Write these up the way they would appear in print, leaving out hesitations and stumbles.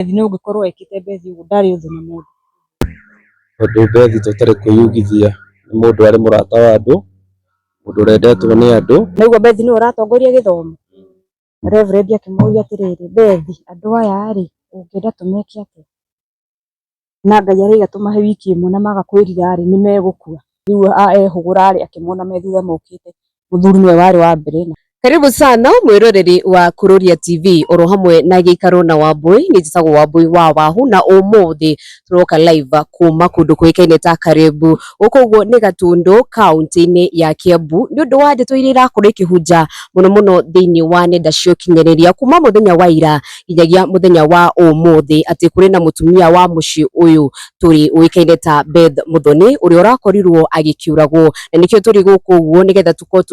Bethi nĩ ũngĩkorwo ekĩte Bethi ũguo ndarĩ ũthũ na mũndũ. Tondũ Bethi tũtarĩ kwĩyugithia nĩ mũndũ arĩ mũrata wa andũ, mũndũ ũrendetwo nĩ andũ. Naigua Bethi nĩwe ũratongoria gĩthomo. Reverend akĩmũria atĩrĩrĩ, Bethi andũ aya rĩ ũngĩenda tũmeke atĩa? Na Ngai araiga tũmahe wiki ĩmwe na maga kwĩrira rĩ nĩ megũkua. Rĩu ehũgũra rĩ akĩmona me thutha mokĩte, mũthuri nĩwe warĩ wa mbere. Karibu sana mwiroreri wa Kururia TV oro hamwe na giikaro na Wambui. Ni njitagwo Wambui wa Wahu na umuthi turoka live kuma kundu kuikaine ta Karibu guku uguo ni Gatundu, kaunti-ini ya Kiambu, ni undu wa ndeto iria irakorwo ikihunja muno muno thiini wa nenda cia ukinyaniria kuma muthenya wa ira nginyagia muthenya wa umuthi, ati kuri na mutumia wa mucii uyu turi uikaine ta Beth Muthoni uria urakorirwo agikiuragwo, na nikio turi guku uguo nigetha tukorwo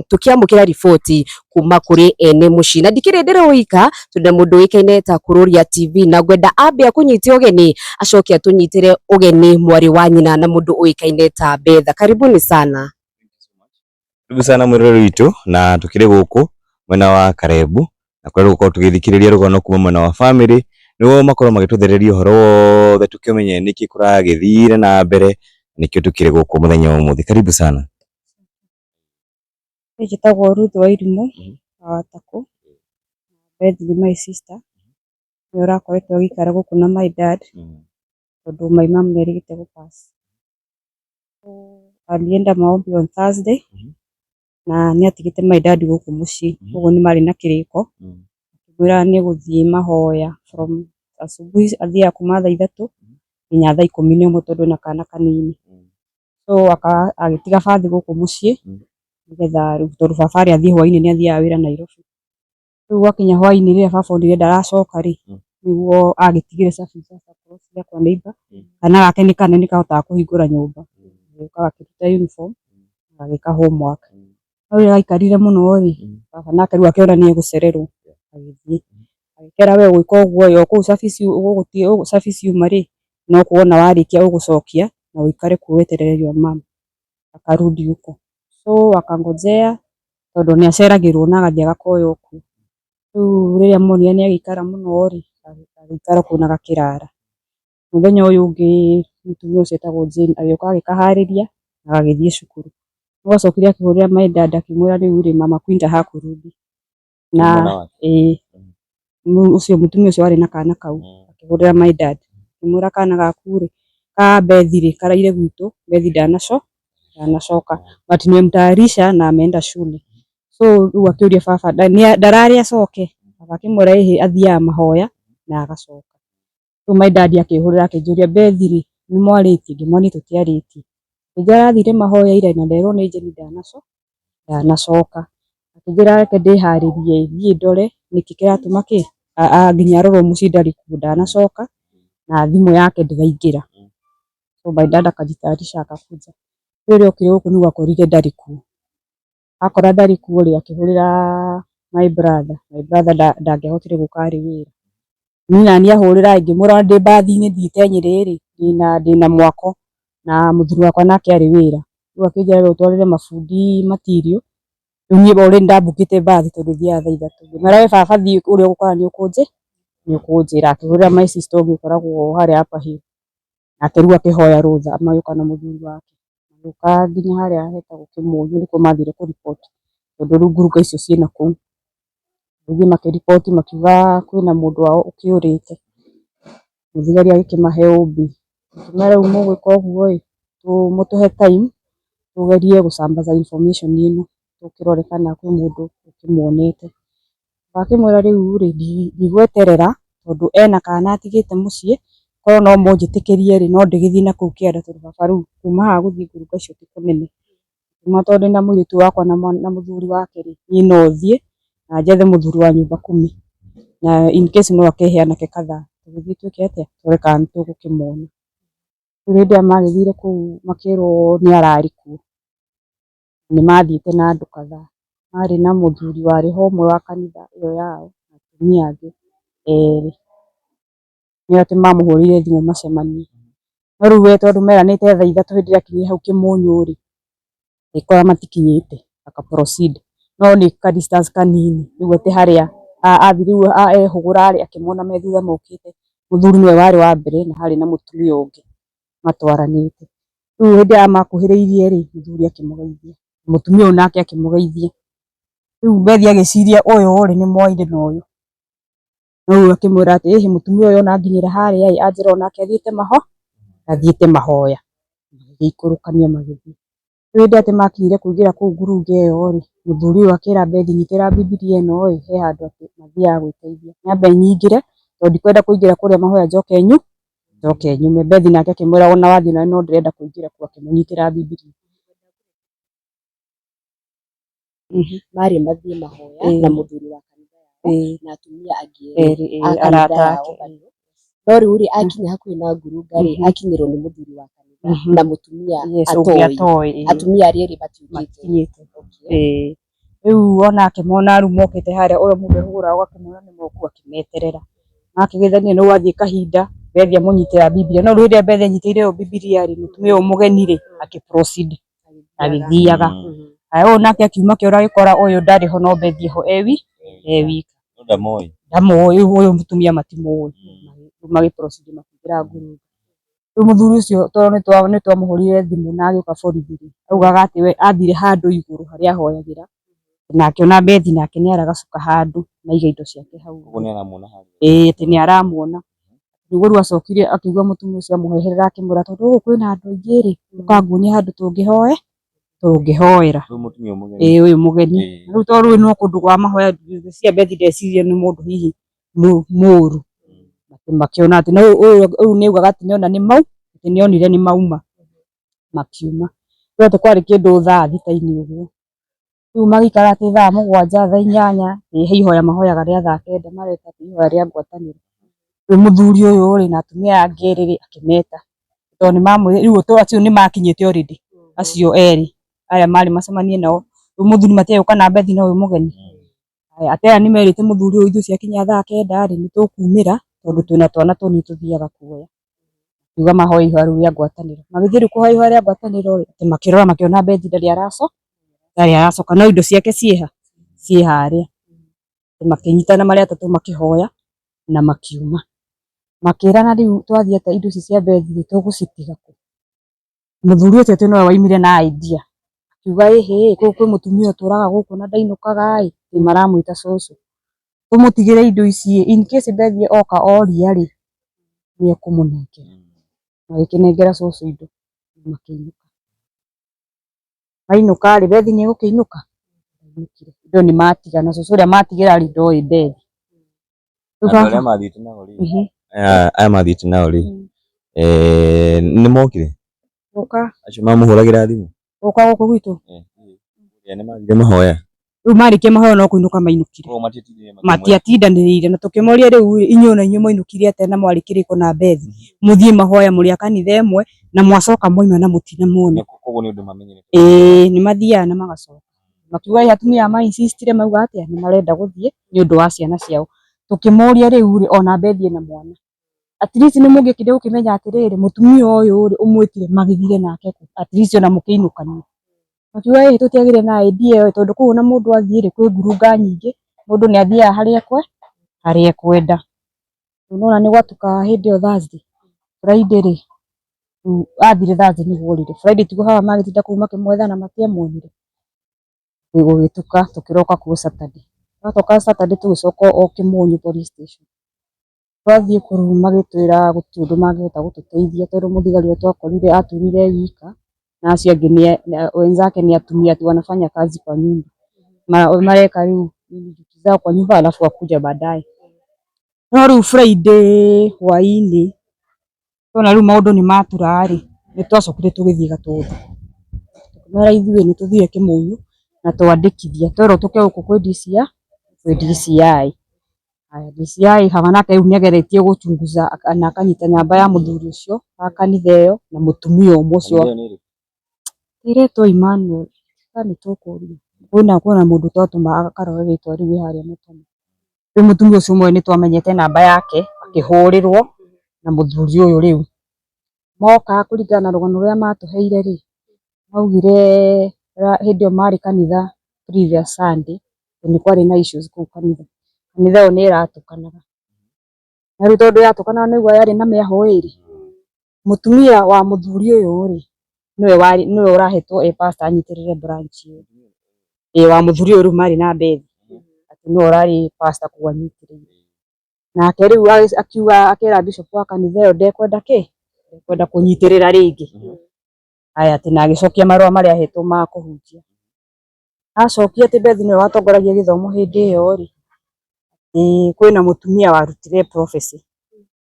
tukiamukira riboti kuma kuri ene mucii. Na ndikiri ndiri wika, turi na mundu uikaine ta Kururia TV, na ngwenda ambe akunyite ugeni acoke atunyitire ugeni mwari wa nyina na mundu uikaine ta Beth. Karibuni sana. Karibu sana mwiroreri witũ, na tukĩrĩ gũkũ mwena wa Karebu na kũrĩa tũgũkorwo tũgĩthikĩrĩria rũgano kuma mwena wa family nĩguo makorwo magĩtũthereria ũhoro wothe tũkĩmenye nĩkĩ kũragĩthire na mbere. Nĩkĩo tukĩrĩ gũkũ mũthenya wa ũmũthĩ. Karibu sana. Niĩ njĩtagwo Ruth Wairimũ wa Watakũ. Beth nĩ my sister, nĩwe ũrakoretwo agĩikara gũkũ na my dad tondũ my mom nĩ erĩgĩte gũ pass. Alienda maombi on Thursday na nĩ atigĩte my dad gũkũ mũciĩ, koguo nĩ marĩ na kĩrĩko. Akĩmwĩra nĩ egũthiĩ mahoya from asubuhi, athiaga kuma thaa 3 nginya thaa 11 tondũ ena kana kanini. So agĩtiga bathi gũkũ mũciĩ nĩgetha rĩu tondũ baba arĩ athiĩ hwainĩ, nĩ athiaga wĩra Nairobi. Rĩu gwakinya hwainĩ rĩrĩa baba onire ndaracoka rĩ, nĩguo agĩtigire cabi cia kwa neighbor. Kana gake nĩ kanene kahotaga kũhingũra nyũmba, gagĩũka gakĩruta uniform, gagĩka homework. No rĩrĩa gaikarire mũno rĩ, baba nake rĩu akĩona nĩ egũcererwo, agĩthiĩ agĩkera, "We ũgwĩka ũguo ĩ, o kũu cabi ciuma rĩ, no kuona warĩkia ũgũcokia na ũikare kuo weterere your mum akarudi huko." So akangojea tondũ nĩ aceragĩrwo na agathiĩ agakoywo kuo. Rĩu rĩrĩa monire nĩ agĩikara mũno rĩ, agĩikara kũu na gakĩrara. Mũthenya ũyũ ũngĩ mũtumia ũcio etagwo Jane agĩũka agĩkaharĩria na gagĩthiĩ cukuru. Nĩ gwacokire akĩhũrĩra my dad akĩmwĩra, "Rĩu rĩ, mama Quinta hakurudi." Na ĩĩ, ũcio mũtumia ũcio warĩ na kana kau akĩhũrĩra my dad akĩmwĩra, "Kana gaku rĩ, ka Beth rĩ, karaire gwitũ, Beth ndanacoka, but nimemtayarisha na ameenda shule." So rĩu akĩũria baba ndararĩ acoke. Baba akĩmwĩra ĩhĩ, athiaga mahoya na agacoka. Rĩu my dad akĩhũrĩra akĩnjũria, "Beth rĩ, nĩ mwarĩtie?" Ngĩmwĩra niĩ tũtiarĩtie. Akĩnjĩra arathire mahoya ira na nderwo nĩ Jane ndanacoka. Akĩnjĩra reke ndĩharĩrie thiĩ ndore nĩkĩ kĩratũma kĩ nginya arorwo mũciĩ ndarĩ kuo, ndanacoka na thimũ yake ndĩraingĩra. So my dad akajitayarisha akakuja. Rĩu rĩrĩa okire gũkũ nĩguo akorire ndarĩ kuo. Akora ndarĩ kuo rĩ, akĩhũrĩra my brother. My brother ndangĩahotire gũka, arĩ wĩra. Niĩ naniĩ ahũrĩra ngĩmwĩra ndĩ mbathi-inĩ thiĩte Nyĩrĩ rĩ, ndĩna mwako na mũthuri wakwa nake arĩ wĩra. Rĩu akĩnjĩra we ũtwarĩre mabundi material. Rĩu niĩ already ndambukĩte mbathi tondũ thiaga thaa 3. Ngĩmwĩra, "We baba, thiĩ, ũrĩa ũgũkora nĩ ũkũnjĩra." Akĩhũrĩra my sister ũngĩ ũkoragwo harĩa Upper Hill. Nake rĩu akĩhoya rũtha magĩũka na mũthuri wake. Magĩũka nginya harĩa hetagwo Kĩmũnyũ, nĩkuo mathire kũriboti tondũ rĩu ngurunga icio ciĩna kũu. Gũthiĩ makĩriboti makiuga kwĩna mũndũ wao ũkĩũrĩte. Mũthigari agĩkĩmahe ũmbi. Akĩmera, "Rĩu mũgwĩka ũguo ĩ, mũtũhe time tũgerie gũsambaza information ĩno, tũkĩrore kana kwĩ mũndũ ũkĩmuonete." Akĩmwĩra, "Rĩu rĩ, ndigweterera tondũ ena kana atigĩte mũciĩ, korwo no mũnjĩtĩkĩrie rĩ, no ndĩgĩthiĩ na kũu kĩanda tondũ baba rĩu kuma haha gũthiĩ ngurunga icio ti kũnene. Kuma tondũ ndĩna mũirĩtu wakwa na mũthuri wake rĩ, niĩ no thiĩ na njethe mũthuri wa nyumba kumi na in case no akehe anake kadhaa, tũgĩthiĩ twĩke atĩa, tũrore kana nĩ tũgũkĩmuona." Rĩu hĩndĩ ĩrĩa magĩthire kũu makĩrwo nĩ ararĩ kuo, nĩ mathiĩte na andũ kadhaa, marĩ na mũthuri warĩ ho ũmwe wa kanitha ĩyo yao na atumia angĩ erĩ. Nĩ atĩ mamũhũrĩire thimũ macemanie. No rĩu we tondũ meranĩte thaa 3, hĩndĩ ĩrĩa akinyire hau Kĩmũnyũ rĩ, agĩkora matikinyĩte, aka proceed. No nĩ ka distance kanini, rĩu atĩ harĩa athiĩ rĩu ehũgũra rĩ, akĩmona me thutha mokĩte. Mũthuri nĩwe warĩ wa mbere na harĩ na mũtumia ũngĩ matwaranĩte. Rĩu hĩndĩ ĩrĩa makuhĩrĩirie rĩ, mũthuri akĩmũgeithia, mũtumia ũyũ nake akĩmũgeithia. Rĩu Bethi agĩciria ũyũ rĩ nĩ moaine na ũyũ. Rĩu akĩmwĩra atĩ ĩhĩ mũtumia ũyũ ona anginyĩra harĩa ĩ anjĩra onake athiĩte mahoya. Magĩikũrũkania magĩthiĩ. Rĩu hĩndĩ ĩrĩa atĩ makinyire kũingĩra kũu ngurunga ĩyo rĩ, mũthuri ũyũ akĩra Bethi nyitĩra Bibilia ĩno ĩ, he handũ atĩ mathiaga gwĩteithia. Nyambe nyingĩre tondũ ndikwenda kũingĩra kũrĩa mahoya njoke nyume. Bethi nake akĩmwĩra ona wathiĩ ona no ndĩrenda kũingĩra kuo, akĩmũnyitĩra Bibilia. Marĩ mathiĩ mahoya na mũthuri wa kanitha yao na atumia angĩ erĩ a kanitha arata yao ake. bado. No rĩu rĩ akinya hakuhĩ na ngurunga rĩ akinyĩrwo nĩ mũthuri wa kanitha na mũtumia Yes, ũngĩ atoĩ. atoĩ. Atumia arĩa erĩ matiũkĩte. Matikinyĩte. Rĩu ona akĩmona rĩu mokĩte harĩa ũrĩa mũndũ ehũgũraga ũgakĩmona nĩ moku akĩmeterera. Makĩgeithania no athiĩ kahinda Bethi amũnyitĩra Bibilia. No rĩu hĩndĩ ĩrĩa Bethi anyitĩrĩire ũyũ Bibilia rĩ, mũtumia ũyũ mũgeni rĩ akĩ proceed agĩthiaga. Haya ũyũ nake akiuma kĩoro agĩkora ũyũ ndarĩ ho no Bethi ho e wika. Ndamoĩ. Ndamoĩ ũyũ mũtumia matimũĩ. Rĩu magĩ proceed makĩingĩra ngurunga. Rĩu mũthuri ũcio tondũ nĩ twamũhũrire thimũ na agĩũka borithi rĩ, augaga atĩ we athire handũ igũrũ harĩa ahoyagĩra na akĩona Bethi nake nĩ araga cuka handũ na aiga indo ciake hau. Koguo nĩ aramuona harĩa. Ĩĩ atĩ nĩ aramuona. Nĩguo rĩu acokire akĩigua mũtumia ũcio amũheherera akĩmwĩra tondũ gũkũ kwĩna andũ aingĩ rĩ, ũkanguonia handũ tũngĩhoera. Rĩu mũtumia mũgeni. Ĩĩ ũyũ mũgeni. Rĩu tondũ rĩu no kũndũ kwa mahoya ngwĩciria Bethi ndecirie nĩ mũndũ hihi mũru. Makĩona atĩ no ũyũ nĩ augaga atĩ nĩona nĩ mau, atĩ nĩonire nĩ mauma. Makiuma. Rĩu atĩ kwarĩ kĩndũ thaa thita-inĩ ũguo. Rĩu magĩikara atĩ thaa 7, thaa 8, ĩ he ihoya mahoyaga rĩa thaa 9 mareta atĩ ihoya rĩa ngwatanĩro. Rĩu mũthuri ũyũ rĩ na atumia aya angĩ erĩ rĩ akĩmeta. Tondũ nĩ rĩu acio nĩ makinyĩte already, acio erĩ aya marĩ macemanie nao. Rĩu mũthuri matiagĩũka na Bethi na ũyũ mũgeni. Haya atĩ aya nĩ merĩte mũthuri ũyũ ithuĩ ciakinya thaa 9 rĩ nĩ tũkumĩra tondũ twĩna twana tũnini tũthiaga kuoya. Makiuga mahoe ihoya rĩu rĩa ngwatanĩro. Magĩthiĩ rĩu kũhoya ihoya rĩa ngwatanĩro rĩ, atĩ makĩrora makĩona Bethi ndarĩ aracoka no indo ciake ciĩha? Ciĩ harĩa. Makĩnyitana marĩ atatũ makĩhoya na makiuma. Makĩrana rĩu twathiĩ atĩa indo ici cia Bethi rĩ tũgũcitiga kũ? Mũthuri ũcio atĩ nowe waumire na idea. Akiuga ĩhĩ kũu kwĩ mũtumia ũtũraga gũkũ na ndainũkaga ĩ, maramwĩta cũcũ. Tũmũtigĩre indo ici ĩ, in case Bethi oka oria rĩ, nĩ ekũmũnengera. Magĩkĩnengera cũcũ indo makĩinũka. Mainũka rĩ, Bethi nĩ egũkĩinũka? Ndainũkire. Indo nĩ matiga na cũcũ ũrĩa matigĩra rĩ ndoĩ Bethi. Andũ arĩa mathiĩte nao rĩ, aya mathiĩte nao rĩ, nĩ mokire? Gũka. Acio mamũhũragĩra thimũ? Gũka gũkũ gwitũ? Nĩ mathire mahoya? Rĩu marĩkia mahoya no kũinũka mainũkire. Matiatindanĩrĩire na tũkĩmoria rĩu inyuĩ ona inyuĩ mwainũkire atĩa na mwarĩ kĩrĩko na Bethi. Mũthiĩ mahoya mũrĩ a kanitha ĩmwe na mwacoka mwaima na mũtinamuona. Koguo nĩ ũndũ mamenyerete. Ĩĩ nĩ mathiaga na magacoka. Makiuga ĩ atumia aya ma insist ire mauga atĩa nĩ marenda gũthiĩ nĩ ũndũ wa ciana ciao. Tũkĩmoria rĩu rĩ ona Bethi ena mwana. At least nĩ mũngĩkire gũkĩmenya atĩrĩrĩ mũtumia ũyũ rĩ ũmwĩtire magĩthire nake kũ? At least ona mũkĩinũkania. Makiuga ĩ tũtiagĩire na idea ĩyo tondũ kũu ona mũndũ athiĩ rĩ kwĩ ngurunga nyingĩ, mũndũ nĩ athiaga harĩa ekwenda. Nĩwona nĩ gwatuka hĩndĩ ĩyo Thursday, Friday rĩ, rĩu athire Thursday nĩguo orĩre. Friday tiguo haha magĩtinda kũu makĩmwetha na matiamuonire. Gũgĩtuka tũkĩroka kuo Saturday. Twacoka Saturday tũgĩcoka o Kĩmũnyũ police station. Twathiĩ kũu magĩtwĩra gũtirĩ ũndũ mangĩhota gũtũteithia tondũ mũthigari ũrĩa twakorire atwĩrire e wika na acio angĩ wenzake ni atumia tu wanafanya kazi kwa nyumba. Mareka rĩu duty zao kwa nyumba alafu wakuja baadaye. No rĩu Friday hwaĩ-inĩ twona rĩu maũndũ nĩ matura rĩ, nĩ twacokire tũgĩthiĩ Gatũndũ. Tũkĩmera ithuĩ nĩ tũthire Kĩmũnyũ na twandĩkithia twerwo tũke gũkũ kwĩ DCI. Haya DCI baba nake rĩu nĩ ageretie gũchunguza na akanyita namba ya mũthuri ũcio wa kanitha ĩyo na mũtumia ũmwe ũcio ĩretwo Emmanuel kana nĩ tũkũria kwĩna mũndũ twatũma akarore rĩtwa rĩu rĩ harĩa mũtũmwo. Rĩu mũtumia ũcio ũmwe nĩ twamenyete namba yake akĩhũrĩrwo na mũthuri ũyũ rĩu. Moka kũringana na rũgano rũrĩa matũheire rĩ, maugire hĩndĩ ĩyo marĩ kanitha previous Sunday nĩ kwarĩ na issues kũu kanitha. Kanitha ĩyo nĩ ĩratũkanaga. Na rĩu tondũ yatũkanaga nĩguo yarĩ na mĩahũ ĩrĩ, mũtumia wa mũthuri ũyũ rĩ, nĩwe warĩ nĩwe ũrahetwo e pastor anyitĩrĩre branch ĩyo. Ĩĩ wa mũthuri ũyũ rĩu marĩ na Beth, atĩ nĩwe ũrarĩ pastor kũu anyitĩrĩire. Nake rĩu akiuga akĩra bishop wa kanitha ĩyo ndekwenda kĩ, ndekwenda kũnyitĩrĩra rĩngĩ. Aya atĩ na agĩcokia marũa marĩa ahetwo ma kũhunjia. Acokia atĩ Beth nĩwe watongoragia gĩthomo hĩndĩ ĩyo rĩ, atĩ kwĩna mũtumia warutire prophecy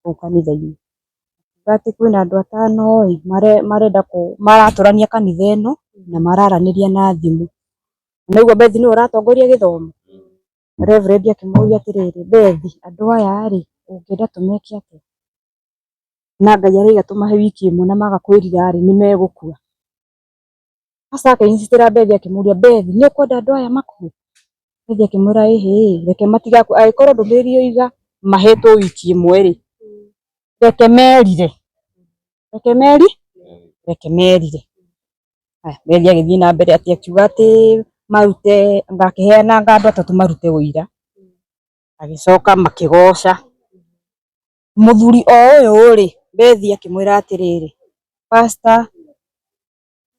kũu kanitha-inĩ. Akiuga atĩ kwĩna andũ atano ĩ, marenda maratũrania kanitha ĩno na mararanĩria na thimũ. Na ũguo Beth nĩwe ũratongoria gĩthomo. Reverend akĩmũria atĩrĩrĩ, Beth andũ aya rĩ, ũngĩenda tũmeke atĩa? Na Ngai arauga tũmahe wiki ĩmwe na maga kwĩrira rĩ, nĩ megũkua. Pastor akĩinsistĩra Beth akĩmũria, Beth nĩ ũkwenda andũ aya makue? Beth akĩmwĩra ĩhĩ, reke matigakue, angĩkorwo ndũmĩrĩri yoiga mahetwo wiki ĩmwe rĩ, reke merire, reke meri, reke merire. Aya, Beth agĩthiĩ na mbere atĩ akiuga atĩ marute, akĩheana anga andũ atatũ marute ũira, agĩcoka makĩgoca. Mũthuri o ũyũ rĩ, Beth akĩmwĩra atĩrĩrĩ, pastor,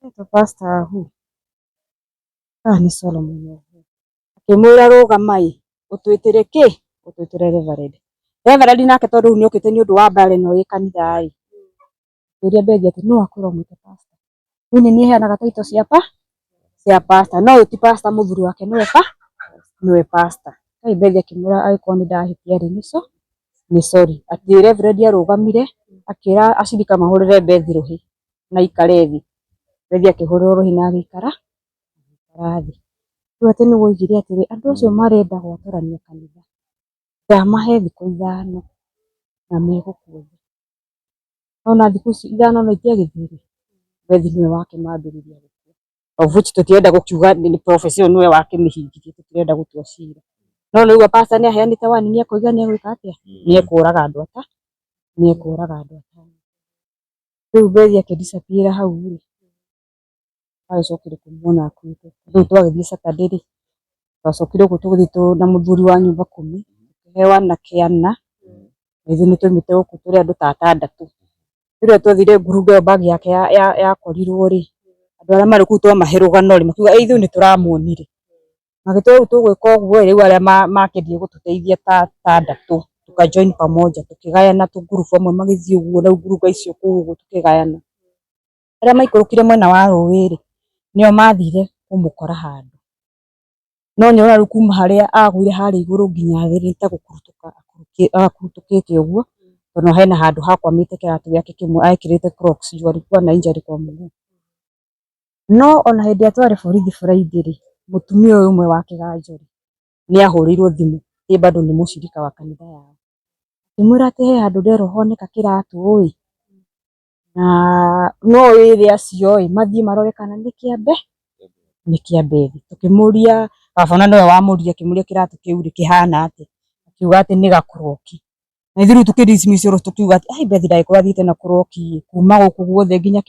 etwo pastor who? Ah, nĩ Solomon. Akĩmwĩra rũgama ĩ, ũtwĩtĩre kĩ? Ũtwĩtĩre reverend. Reverend nake tondũ rĩu nĩ okĩte nĩ ũndũ wa mbara ĩno ĩ kanitha ĩ, akĩũria Beth atĩ nũ wakwĩra ũmwĩte pastor? Niĩ nĩ niĩ heanaga title cia pa cia pastor, no ũyũ ti pastor mũthuri wake nĩwe pa nĩwe pastor. Kai Beth akĩmwĩra angĩkorwo nĩ ndahĩtia rĩ, nĩ so nĩ sorry. Atĩ reverend arũgamire akĩra acirika mahũrĩre Beth rũhĩ na aikare thĩ. Beth akĩhũrĩrwo rũhĩ na agĩikara agĩikara thĩ. Rĩu atĩ nĩ woigire atĩrĩ, andũ acio marenda gwatũrania kanitha, ndamahe thikũ ithano na megũkua. No ona thikũ ici ithano no itiagĩthirire, Beth nĩwe wakĩmambĩrĩria gũkua. Of which tũtirenda gũkiuga nĩ prophecy ĩyo nĩwe wakĩmĩhingirie, tũtirenda gũtua cira. No nĩũraigua pastor nĩ aheanĩte warning akoiga nĩ egwĩka atĩa? Nĩ ekũraga andũ ata, nĩ ekũraga andũ atano. Rĩu Beth akĩ disappear hau rĩ, agĩcokire kũmuona akuĩte. Rĩu twagĩthiĩ Saturday rĩ, twacokire gũkũ tũgĩthiĩ na mũthuri wa nyumba kumi, tũkĩheo anake ana, na ithuĩ nĩ twaumĩte gũkũ tũrĩ andũ ta atandatũ. Rĩrĩa twathire ngurunga ĩyo bag yake yakorirwo rĩ, andũ arĩa marĩ kũu twamahe rũgano rĩ, makiuga ithuĩ nĩ tũramuonire. Magĩtwĩra rĩu tũgwĩka ũguo rĩ, rĩu arĩa makĩendire gũtũteithia ta atandatũ, tũka join pamoja, tũkĩgayana tũngurubu amwe magĩthiĩ ũguo na ngurunga icio kũu ũguo tũkĩgayana. Arĩa maikũrũkire mwena wa rũĩ rĩ, nĩo mathire kũmũkora handũ. No nĩ ũrona rĩu kuma harĩa agũire harĩa igũrũ nginya thĩ nĩ ta gũkurutũka akurutũkĩte ũguo, tondũ hena handũ hakwamĩte kĩratũ gĩake kĩmwe ekĩrĩte crocs juu alikuwa na injury kwa mguu. No ona hĩndĩ ĩrĩa twarĩ borithi Friday rĩ, mũtumia ũyũ ũmwe wa kĩganjo rĩ, nĩ ahũrĩirwo thimũ ĩ bado nĩ mũcirika wa kanitha yao. Akĩmwĩra atĩ he handũ nderwo honeka kĩratũ ĩ, na no wĩre acio ĩ mathiĩ marore kana nĩ kĩa mbe nĩ kĩa Bethi. Tũkĩmũria baba ona nĩwe wamũria akĩmũria kĩratũ kĩu rĩ kĩhana atĩa, akiuga atĩ nĩ gakũroki. Na ithuĩ rĩu tũkĩ dismiss ũhoro tũkiuga atĩ ai Bethi ndangĩkorwo athiĩte na kũroki ĩ kuma gũkũ guothe nginya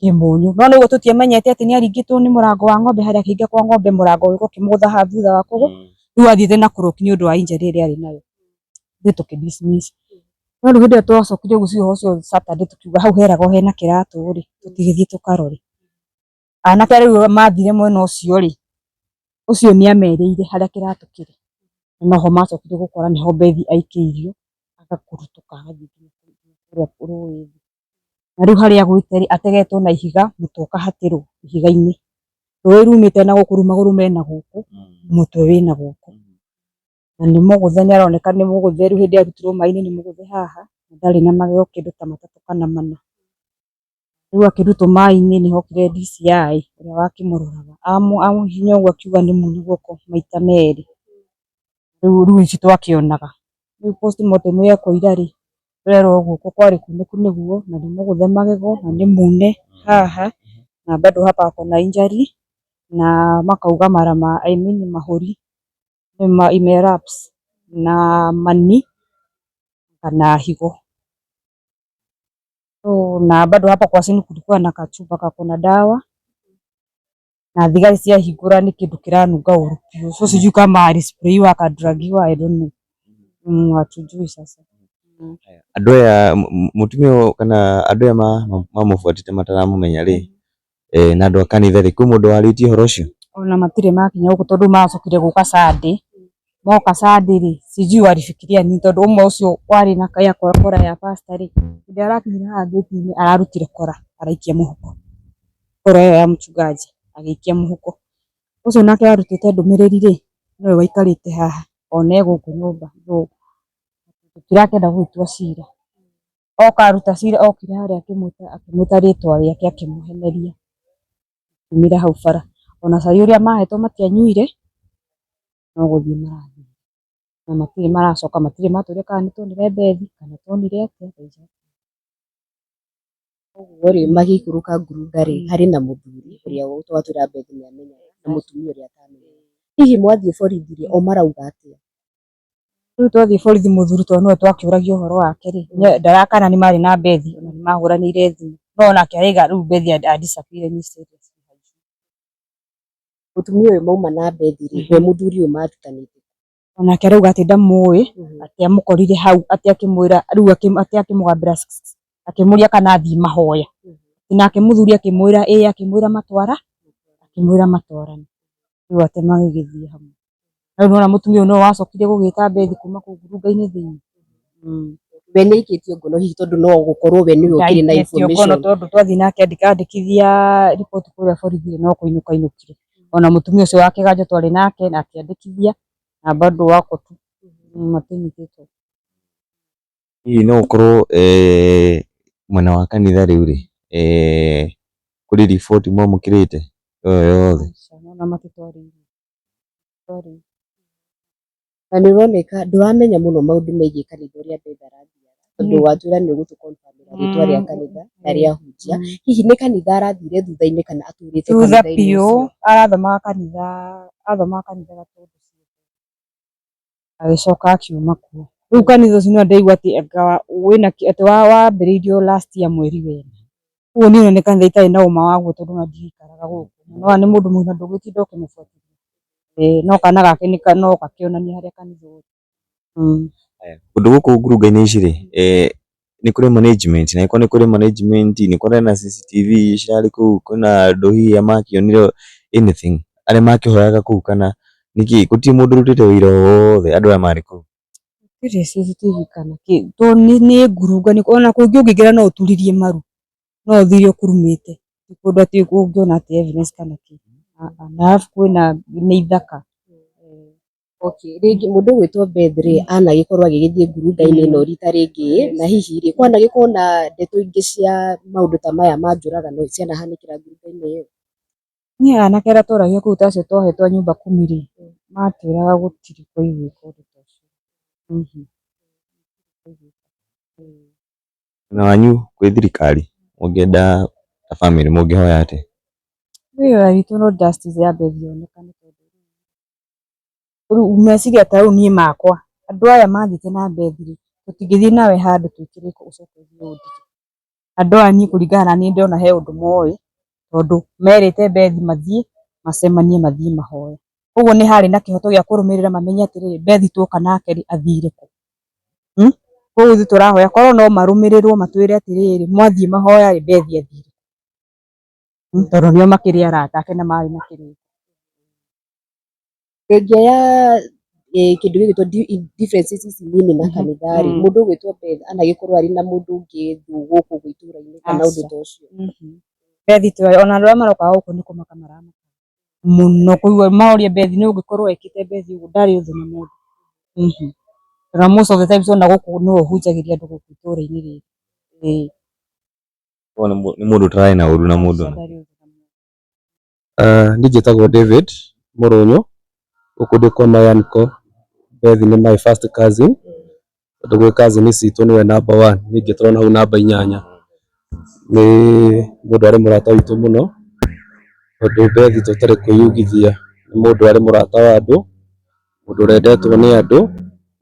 Kĩmũnyũ. No nĩguo tũtiamenyete atĩ nĩ aringĩtwo nĩ mũrango wa ng'ombe harĩa akĩhinga kwa ng'ombe mũrango ũgĩũka ũkĩmũgũtha haha thutha wa kũgũ. Rĩu athiĩte na kũroki nĩ ũndũ wa injury ĩrĩa arĩ nayo. Ithuĩ tũkĩ dismiss. No rĩu hĩndĩ ĩrĩa twacokire gũcihe ũhoro ũcio Saturday tũkiuga hau heragwo hena kĩratũ rĩ, tũtigĩthiĩ tũkarore. Anake rĩu mathire mwena ũcio rĩ, ũcio nĩ amerĩire harĩa kĩratũ kĩrĩ. Na noho macokire gũkora nĩho Bethi aikĩirio, agakũrũtũka agathiĩ nginya kũrĩa rũĩ. Na rĩu harĩa agwĩte rĩ, ategetwo na ihiga, mũtwe ũkahatĩrwo ihiga-inĩ. Rũĩ rumĩte na gũkũ rĩu magũrũ mena gũkũ, mũtwe wĩna gũkũ. Na nĩ mũgũthe nĩ aroneka nĩ mũgũthe rĩu hĩndĩ ĩrĩa arutirwo maĩ-inĩ nĩ mũgũthe haha, na ndarĩ na magego kĩndũ ta matatũ kana mana. Rĩu akĩrutwo maĩ-inĩ nĩ hokire DCI ũrĩa wakĩmũroraga, amũhihinya ũguo akiuga nĩ mune guoko maita merĩ. Rĩu ici twakĩonaga. Rĩu postmortem yekwo ira rĩ, tũrerwo guoko kwarĩ kunĩku nĩguo, na nĩ mũgũthe magego, na nĩ mune haha, na bado hapa ako na injury, na makauga mara ma I mean mahũri ime lapse na mani kana higo. So, na bado hapa kwa chini kulikuwa na kachupa kako na dawa na thigari ciahingũra nĩ kĩndũ kĩranunga ũru biũ, so sijui kama alisprayiwa akadragiwa, I don't know. Hatujui sasa. Andũ aya mũtumia ũyũ kana andũ aya mamũbuatĩte mataramũmenya rĩ, na andũ a kanitha rĩ, kwĩ mũndũ warĩtie ũhoro ũcio? Ona matirĩ makinya gũkũ tondũ macokire gũka Sunday. Moka Sunday rĩ, sijui walifikiria nini tondũ ũmwe ũcio warĩ na ya kora ya pastor rĩ, hĩndĩ ĩrĩa arakinyire haha gate-inĩ ararutire kora araikia mũhuko. Kora ĩyo ya mchungaji agĩikia mũhuko. Ũcio nake warutĩte ndũmĩrĩri rĩ, nĩwe waikarĩte haha ona e gũkũ nyũmba. Tũtirakĩenda gũgĩtua cira. Oka aruta cira okire harĩa akĩmwĩta rĩtwa rĩake akĩmũheneria. Akiumĩra hau bara. Ona cai ũrĩa mahetwo matianyuire, no gũthiĩ marathiĩ. Na matirĩ maracoka, matirĩ matwĩra kana nĩ tuonire Bethi kana tuonire atĩa. Ũguo rĩ, magĩikũrũka ngurunga rĩ, harĩ na mũthuri ũrĩa twatwĩra Bethi nĩ amenyaga na mũtumia ũrĩa atamenyaga. Hihi mwathiĩ borithi rĩ, o marauga atĩa? Rĩu twathiĩ borithi mũthuri tondũ nĩwe twakĩũragia ũhoro wake rĩ, ndarakana nĩ marĩ na Bethi ona nĩ mahũranĩire thimũ. No onake araiga rĩu Bethi a disappear mysteriously. Mũtumia ũyũ mauma na Bethi rĩ, we mũthuri ũyũ marutanĩte. Onake arauga atĩ ndamũĩ, atĩ amũkorire hau, atĩ akĩmwĩra rĩu atĩ akĩmũgambĩra akĩmũria kana athiĩ mahoya. Nake mũthuri akĩmwĩra ĩĩ, akĩmwĩra matwara, akĩmwĩra matwarane. Rĩu atĩ magĩgĩthiĩ hamwe. Rĩu nĩwona mũtumia ũyũ nĩwe wacokire gũgĩta Bethi kuma kũu ngurunga-inĩ thĩinĩ. We nĩ aikĩtio ngono hihi tondũ no gũkorwo we nĩwe ũkĩrĩ na Ndaikĩtio ngono information. tondũ twathiĩ nake andĩkithia riboti kũrĩa borithi no kũinũka ainũkire. Ona mũtumia ũcio wa kĩganjo twarĩ nake na akĩandĩkithia na bado wako tu matinyitĩtwo. Hihi no gũkorwo mwena wa kanitha rĩu rĩ, kũrĩ riboti mwamũkĩrĩte ĩyo yothe? Aca, ona matitwarĩirie. Na nĩ ũroneka ndũramenya mũno maũndũ megiĩ kanitha ũrĩa Beth arathiaga tondũ watwĩra nĩ ũgũtũ confirm ĩra rĩtwa rĩa kanitha na rĩa ahunjia. Hihi nĩ kanitha arathire thutha-inĩ kana atũrĩte Thutha kanitha-inĩ biũ ũcio? Arathomaga kanitha, athomaga kanitha Gatũndũ agĩcoka akiuma kuo. Rĩu kanitha ũcio nĩyo ndaigua atĩ anga wĩna atĩ wambĩrĩirio last year mweri wena. Ũguo niĩ ona nĩ kanitha itarĩ na ũma waguo tondũ ona ndigĩikaraga gũkũ. No nĩ mũndũ mũgima ndũngĩtinda ũkĩmũbuatĩrĩra. No kana gake no gakĩonanie harĩa kanitha ũrĩ. Kũndũ gũkũ ngurunga-inĩ ici rĩ, nĩ kũrĩ management na angĩkorwo nĩ kũrĩ management nĩ kũrĩ na CCTV cirarĩ kũu, kwĩna andũ hihi makĩonire anything arĩa makĩhoyaga kũu kana nĩkĩ gũtirĩ mũndũ ũrutĩte wĩira o wothe andũ aya marĩ kũu? Gũtirĩ CCTV kana kĩ, tondũ nĩ ngurunga ona kũngĩ ũngĩingĩra no ũturirie maru, no ũthire ũkurumĩte, ti kũndũ atĩ ũngĩona atĩ evidence kana kĩ. Na arabu kwĩna nĩ ithaka. Okay, rĩngĩ mũndũ ũgwĩtwo Beth rĩ anagĩkorwo agĩgĩthiĩ ngurunga-inĩ ĩno rita rĩngĩ na hihi rĩ kwanagĩkorwo na ndeto ingĩ cia maũndũ ta maya ma njũragano cianahanĩkĩra ngurunga-inĩ ĩyo? Niĩ anake arĩa tũragia kũu ta acio twohetwo a nyumba kumi rĩ, matwĩraga gũtirĩ kwaiguĩka ũndũ ta ũcio. Mwena wanyu kwĩ thirikari mũngĩenda ta bamĩrĩ mũngĩhoya atĩa? Wĩra witũ no justice ya Beth yonekane tondũ rĩu meciria ta rĩu niĩ makwa andũ aya mathiĩte na Beth rĩ, tũtingĩthiĩ nawe handũ twĩkĩrĩtwo ũcoke ũthiĩ ũndige. Andũ aya niĩ kũringana na niĩ ndĩrona he ũndũ moĩ tondũ merĩte Beth mathiĩ macemanie mathiĩ mahoya. Koguo nĩ harĩ na kĩhoto gĩa kũrũmĩrĩra mamenye atĩrĩrĩ, Beth tuoka nake rĩ athire kũ. Koguo ithuĩ tũrahoya korwo no marũmĩrĩrwo matwĩre atĩrĩrĩ, mwathiĩ mahoya rĩ Beth athire kũ. Tondũ nĩo makĩrĩ arata ake na marĩ na kĩrĩko. Thengia ya kĩndũ gĩgwĩtwo differences ici nini na kanitha rĩ, mũndũ ũgwĩtwo Beth anagĩkorwo arĩ na mũndũ ũngĩ thũ gũkũ ũguo itũra-inĩ kana ũndũ ta ũcio? Beth ona andũ arĩa marokaga gũkũ nĩ kũmaka maramaka mũno kũigua maũria Beth nĩ ũngĩkorwo ekĩte Beth ũguo ndarĩ ũthũ na mũndũ. Na most of the times ona gũkũ nĩwe ũhunjagĩria andũ gũkũ itũra-inĩ rĩrĩ. Ĩĩ. Nĩ mũndũ ũtararĩ na ũru na mũndũ. Ndarĩ ũthũ na mũndũ. Niĩ njĩtagwo David Mũrũnyũ, gũkũ ndĩ kwa my uncle, Beth nĩ my first cousin, tondũ gwĩ cousin citũ nĩwe number one, niĩ ngĩtũra hau namba inyanya. Nĩ mũndũ arĩ mũrata witũ mũno, tondũ Beth tũtarĩ kwĩyugithia nĩ mũndũ arĩ mũrata wa andũ, mũndũ ũrendetwo nĩ andũ,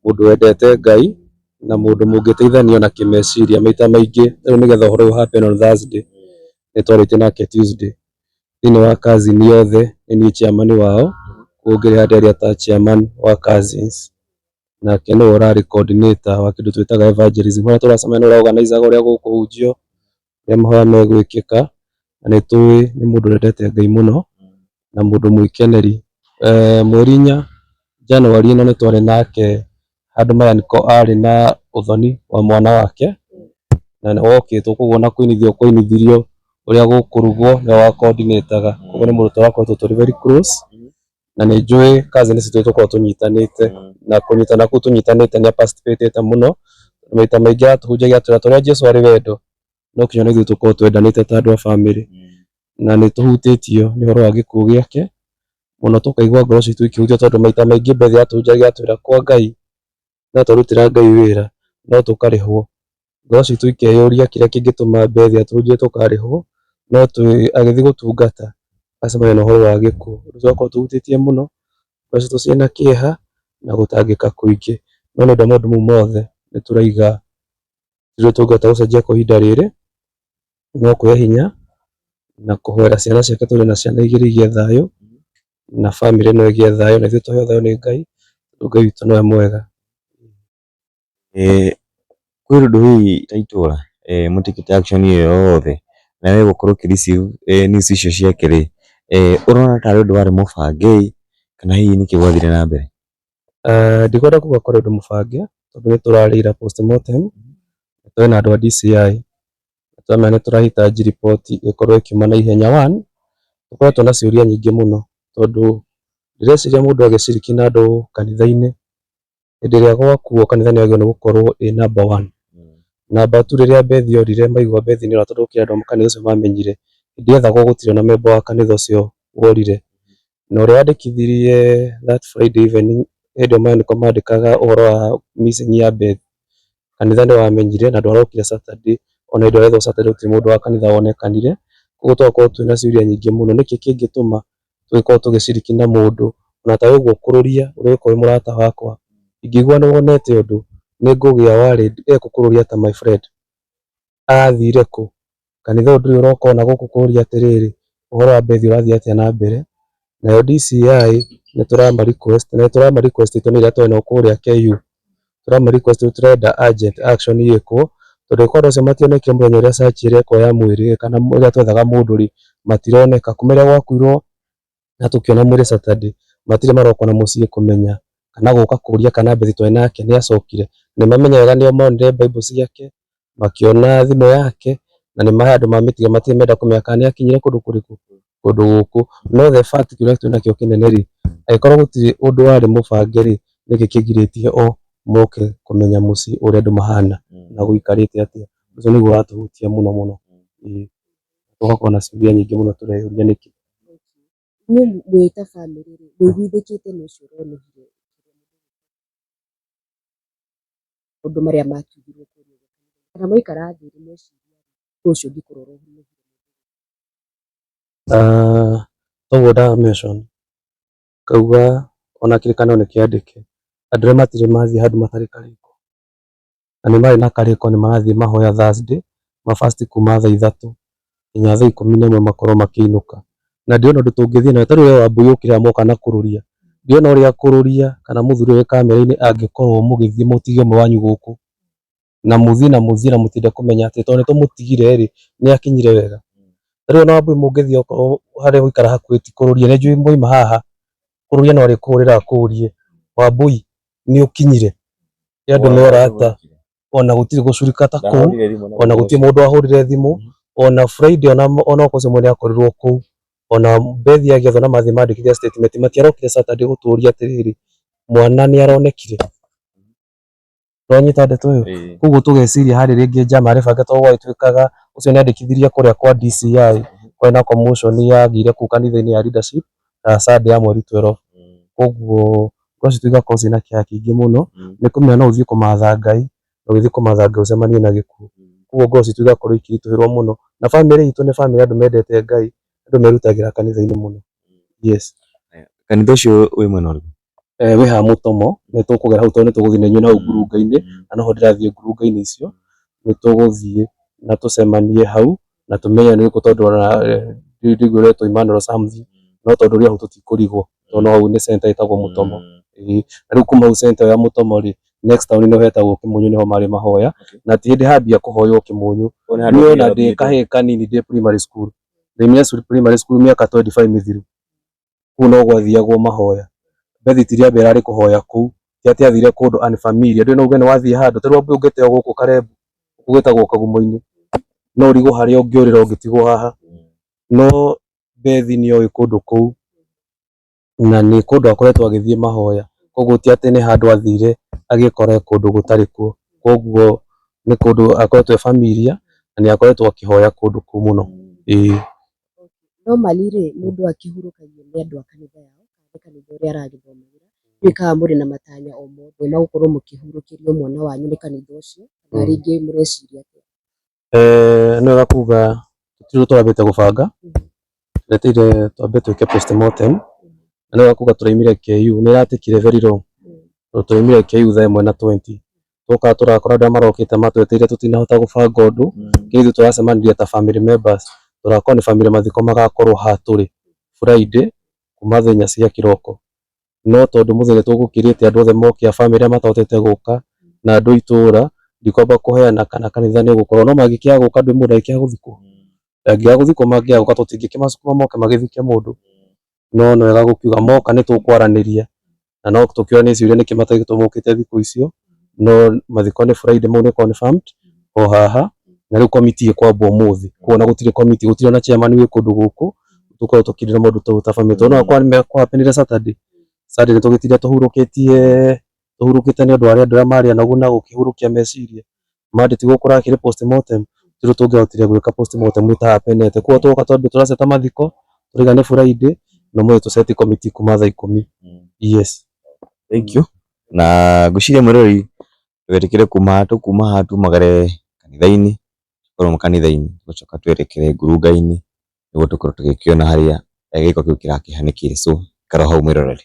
mũndũ wendete Ngai, na mũndũ mũngĩteithania ona kĩmeciria maita maingĩ. Rĩu nĩgetha ũhoro ũyũ happen on Thursday, nĩ twarĩtie nake Tuesday. Thĩinĩ wa cousin yothe nĩ niĩ chairman wao, koguo ngĩrĩ handũ ta chairman wa cousins. Nake nĩwe ũrarĩ coordinator wa kĩndũ twĩtaga evangelism, harĩa tũracemania nĩwe ũra organize ũrĩa gũkũhunjio, ũrĩa mahoya megwĩkĩka, na nĩ tũĩ nĩ mũndũ wendete Ngai mũno na mũndũ mwĩkeneri. Mweri 4 January ĩno nĩ twarĩ nake handũ Mayaniko arĩ na ũthoni wa mwana wake na nĩ wokĩtwo koguo ona kũinithio kwainithirio ũrĩa gũkũrugwo nĩwe wa coordinate-aga, koguo nĩ mũndũ tũrakoretwo tũrĩ very close na nĩ njũĩ cousin citũ tũkoragwo tũnyitanĩte na kũnyitana kũu tũnyitanĩte nĩ participate mũno, maita maingĩ atũhunjagia atwĩra ta ũrĩa Jesũ arĩ wendo no kinya na ithuĩ tũkorwo twendanĩte ta andũ a bamĩrĩ, na nĩ tũhutĩtio nĩ ũhoro wa gĩkuũ gĩake mũno tũkaigua ngoro citũ ikĩhutio tondũ maita maingĩ Beth atũhunjagia atwĩra kwa Ngai no twarutĩra Ngai wĩra no tũkarĩhwo, ngoro citũ ikeyũria kĩrĩa kĩngĩtũma Beth atũhunjie tũkarĩhwo, no agĩthiĩ gũtungata acemania na ũhoro wa gĩkuũ, ũndũ ũcio ũgakorwo ũtũhutĩtie mũno, ngoro citũ ciĩna kĩeha na gũtangĩka kũingĩ, no nĩ ũndũ wa maũndũ mau mothe nĩ tũraiga tũrĩa tũngĩhota gũcenjia kwa ihinda rĩrĩ no kwĩhe hinya na kũhoera ciana ciake tũrĩ na ciana igĩrĩ igĩe thayũ na bamĩrĩ ĩno ĩgĩe thayũ na ithuĩ tũheo thayũ nĩ Ngai tondũ Ngai witũ nĩwe mwega. Kwĩ ũndũ hihi ta itũra mũtĩkĩte action ĩyo yothe na we gũkorwo ũkĩ receive news icio ciake rĩ, ũrona tarĩ ũndũ warĩ mũbange ĩ kana hihi nĩkĩ gwathire na mbere? Ndikwenda kuga kwarĩ ũndũ mũbange tondũ nĩ tũrarĩire postmortem, twĩ na andũ a DCI, twamenya nĩ tũrahitaji riboti ĩkorwo ĩkiuma na ihenya. One, tũkoretwo na ciũria nyingĩ mũno tondũ ndĩreciria mũndũ agĩciriki na andũ kanitha-inĩ, hĩndĩ ĩrĩa gwakuo kanitha nĩ yagĩrĩirwo nĩ gũkorwo ĩ number one. Number two, rĩrĩa Beth orire maigua Beth nĩ ora tondũ gũkĩrĩ andũ a kanitha ũcio mamenyire, hĩndĩ yethagwo gũtirĩ ona member wa kanitha ũcio worire. Na ũrĩa wandĩkithirie that Friday evening hĩndĩ ĩyo nĩko mandĩkaga ũhoro wa missing ya Beth, kanitha nĩ wamenyire na ndwarokire Saturday, ona hĩndĩ ĩrĩa wethwo Saturday gũtirĩ mũndũ wa kanitha wonekanire, koguo tũgakorwo twĩna ciũria nyingĩ mũno, nĩkĩ kĩngĩtũma tũgĩkorwo tũgĩciriki na mũndũ ona ta ũguo kũrũria ũrĩa ũgĩkorwo wĩ mũrata wakwa, ingĩigua nĩ wonete ũndũ nĩ ngũgĩa worried gũkũrũria ta my friend, arathire kũ, kanitha ũyũ ndũrĩ ũroka ona gũkũ kũria atĩrĩrĩ ũhoro wa Beth ũrathiĩ atĩa na mbere, nayo DCI nĩ tũrama request na nĩ tũrama request tondũ nĩ ĩrĩa twarĩ nao kũrĩa KU, tũrama request tũrenda urgent action ĩkwo tondũ angĩkorwo andũ acio mationekire mũthenya ũrĩa search ĩrekwo ya mwĩrĩ kana ũrĩa twethaga mũndũ rĩ, matironeka, kuma rĩrĩa gwakuirwo na tũkĩona mwĩrĩ Saturday, matirĩ maroka ona mũciĩ kũmenya kana gũka kũria kana Beth twarĩ nake nĩ acokire, nĩ mamenya wega nĩo monire Bible ciake, makĩona thimũ yake na nĩ handũ mamĩtiga matirĩ menda kũmenya kana nĩ akinyire kũndũ kũrĩkũ, kũndũ gũkũ. No the fact kĩũria twĩnakĩo kĩnene rĩ, angĩkorwo gũtirĩ ũndũ warĩ mũbange rĩ, nĩkĩ kĩgirĩtie o moke kũmenya mũciĩ ũrĩa andũ mahana na gũikarĩte atĩa, ũcio nĩguo ũratũhutia mũno mũno, ĩĩ tũgakorwo na ciũria nyingĩ mũno tũreyũria nĩkĩ. Inyuĩ mwĩ ta bamĩrĩ rĩ, mũiguithĩkĩte nĩ ũcio ũronire maũndũ marĩa matugirwo kũrĩa ũguo, kana mwaikara thĩ rĩ mweciria ũndũ ũcio ũngĩkorwo ũronire? Toguo nda mention ngauga ona kĩrĩkanĩro nĩ kĩandĩke, andũ arĩa matirĩ mathiĩ handũ matarĩ karĩko, na nĩ marĩ na karĩko nĩ marathiĩ mahoya Thursday, ma fast kuma thaa 3 nginya thaa 11 makorwo makĩinũka, na ndirona ũndũ tũngĩthiĩ nayo, ta rĩu we Wambui ũkĩrĩa moka na kũrũria, ndirona ũrĩa kũrũria kana mũthuri ũyũ wĩ kamera-inĩ angĩkorwo mũgĩthiĩ mũtige ũmwe wanyu gũkũ, na mũthiĩ na mũthiĩ na mũtinde kũmenya atĩ tondũ nĩ tũmũtigire rĩ, nĩ akinyire wega. Ta rĩu ona Wambui mũngĩthiĩ okorwo harĩa ũikara hakuhĩ ti kũrũria, nĩ njũĩ mwauma haha, kũrũria no arĩkũhũrĩra akũrie, Wambui nĩ ũkinyire? Nĩ andũ me ũrata, ona gũtirĩ gũcurika ta kũu, ona gũtirĩ mũndũ wahũrire thimũ, ona Friday ona okorwo ũcio mwene akorirwo kũu, ona Beth agĩethwo na mathiĩ mandĩkithia statement, matiarokire Saturday gũtũria atĩrĩrĩ, mwana nĩ aronekire. Nĩwanyita ndeto ĩyo? Koguo tũgeciria harĩ rĩngĩ njama arĩbanga tondũ gwagĩtuĩkaga ũcio nĩ andĩkithirie kũrĩa kwa DCI, kwarĩ na commotion yagĩire kũu kanitha-inĩ ya leadership ya Sunday ya mweri 12. Koguo ngoro citũ igakorwo ciĩna kĩeha kĩingĩ mũno nĩ kũmenya no ũthiĩ kũmatha Ngai na ũgĩthiĩ kũmatha Ngai ũcemanie na gĩkuũ. Koguo ngoro citũ igakorwo ikĩritũhĩrwo mũno. Na bamĩrĩ itũ nĩ bamĩrĩ ya andũ mendete Ngai, andũ merutagĩra kanitha-inĩ mũno. Yes. Kanitha ũcio wĩ mwena ũrĩkũ? Wĩ haha Mũtomo, nĩ tũkũgera hau tondũ nĩ tũgũthiĩ na inyuĩ na hau ngurunga-inĩ, na noho ndĩrathiĩ ngurunga-inĩ icio, nĩ tũgũthiĩ na tũcemanie hau, na tũmenye nĩ ũrĩkũ tondũ ona ndiraigua ũretwo Emmanuel something, no tondũ ũrĩ hau tũtikũrigwo, tondũ no hau nĩ center ĩtagwo Mũtomo. Ĩĩ, na rĩu kuma hau center ya Mũtomo rĩ, next town nĩho hetagwo Kĩmunyu nĩho marĩ mahoya, na ti hĩndĩ hambia kũhoywo Kĩmunyu. Niĩ ona ndĩ kahĩĩ kanini ndĩ primary school, ndaumire primary school mĩaka 25 mĩthiru, kũu no gwathiagwo mahoya. Bethi ti rĩa mbere arĩ kũhoya kũu, ti atĩ athire kũndũ unfamiliar, ndũĩ no uge nĩ wathiĩ handũ, ta rĩu wambe ũngĩteo gũkũ Karebu, gũkũ gwĩtagwo Kagumo-inĩ, no ũrigwo harĩa ũngĩũrĩra ũngĩtigwo haha, no Bethi nĩ oĩ kũndũ kũu, na nĩ kũndũ akoretwo agĩthiĩ mahoya, koguo ti atĩ nĩ handũ athire agĩkora kũndũ gũtarĩ kuo, koguo nĩ kũndũ akoretwo e familiar na nĩ akoretwo akĩhoya kũndũ kũu mũno, ĩĩ. Normally rĩ, mũndũ akĩhurũkagio nĩ andũ a kanitha yao kana nĩ kanitha ũrĩa aragĩthomagĩra, ndiũĩ kana mũrĩ na matanya o mothe ma gũkorwo mũkĩhurũkĩrio mwana wanyu nĩ kanitha ũcio, kana rĩngĩ mũreciria atĩa? Nĩ wega kuga tũtirĩ ũndũ tũrambĩte gũbanga, twetereire twambe twĩke postmortem, na nĩ wega kuga tũraumire KU, nĩ ĩratakire very long, tondũ tũraumire KU thaa ĩmwe na 20, twoka tũrakora andũ arĩa marokĩte matwetereire tũtinahota gũbanga ũndũ, kĩu ithuĩ tũracemanirie ta family members, tũrakorwo nĩ family mathiko magakorwo haha tũrĩ Friday kuma thaa inya cia kĩroko, no tondũ mũthenya tũgũkĩrĩte andũ othe moke a family arĩa matahotete gũka na andũ a itũra, ndikwamba kũheana kana kanitha nĩ ũgũkorwo, no mangĩkĩaga gũka ndũĩ mũndũ angĩkĩaga gũthikwo, angĩaga gũthikwo mangĩaga gũka tũtingĩkĩmacukuma moke magĩthike mũndũ, no nĩ wega gũkiuga moka nĩ tũkwaranĩria, na no tũkĩũranie ciũria nĩkĩ matagĩtwo mokĩte thikũ icio, no mathiko nĩ Friday mau nĩ confirmed o haha, na rĩu committee ĩkwambwo ũmũthĩ, koguo ona gũtirĩ committee, gũtirĩ ona chairman wĩ kũndũ gũkũ, tũkoragwo tũkĩrĩra maũndũ tau ta family, tondũ no kwa happenire Saturday, Saturday nĩ tũgĩtinde tũhurũkĩtie, tũhurũkĩte nĩ ũndũ wa andũ arĩa marĩ anogu na gũkĩhurũkia meciria, Monday tiguo kũrakĩrĩ postmortem, gũtirĩ tũngĩahotire gwĩka postmortem ĩtahapenete, koguo twoka twambe tũraceta mathiko, tũrauga nĩ Friday, na ũmũthĩ tũceti committee kuma thaa ikũmi, yes. Thank you. Na ngwĩciria mwĩroreri ndũgetĩkĩre kuma tũkuma haha tumagare kanitha-inĩ, tũkorwo kanitha-inĩ tũgacoka twerekere ngurunga-inĩ nĩguo tũkorwo tũgĩkĩona harĩa gĩko kĩu kĩrakĩhanĩkĩire, so ikara hau mwĩroreri.